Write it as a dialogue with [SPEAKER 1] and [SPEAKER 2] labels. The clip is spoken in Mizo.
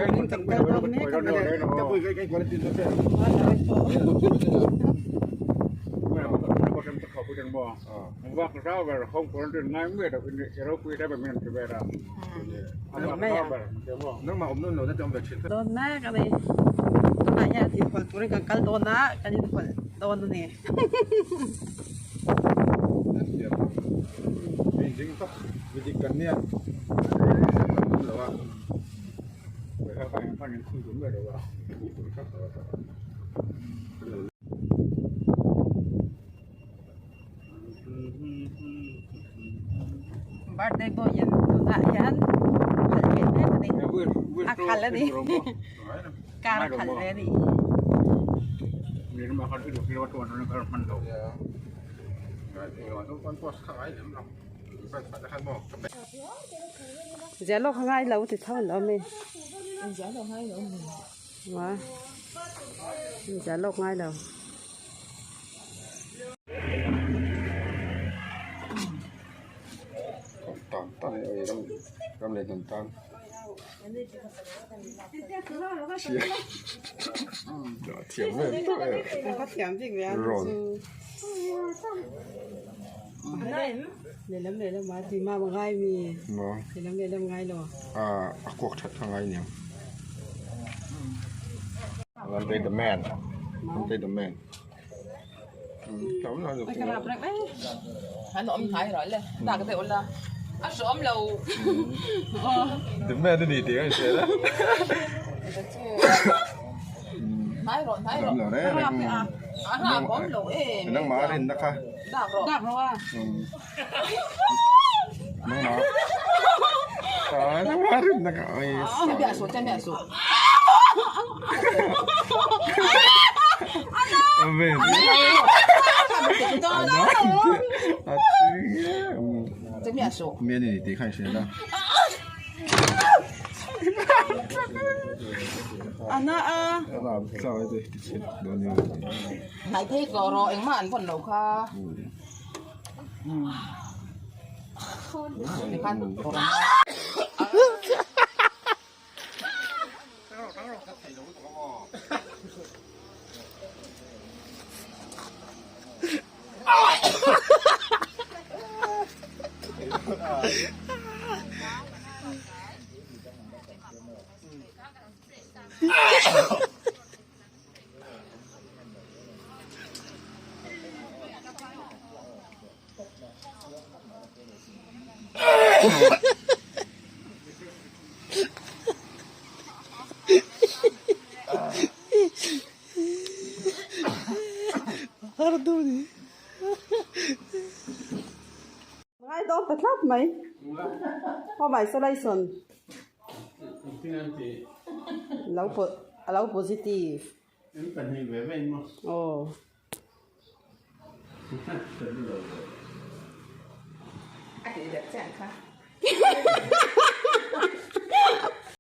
[SPEAKER 1] Tunah hian inkhawlh turin kan kal dawn mek a ni. Dawn mek a ni. Tunah hian inkhawlh turin kan kal dawn a, kan inkhawlh dawn a ni. Birthday boy in tunah hian khalh ve mek a ni a khalh a ni car a khalh ve a ni. Ziah lawk a ngai lo ti tho an awm e ziah lawk ngai lo. Ngai dawn ta tlat mai. Home isolation. Lo a lo positive. Aw.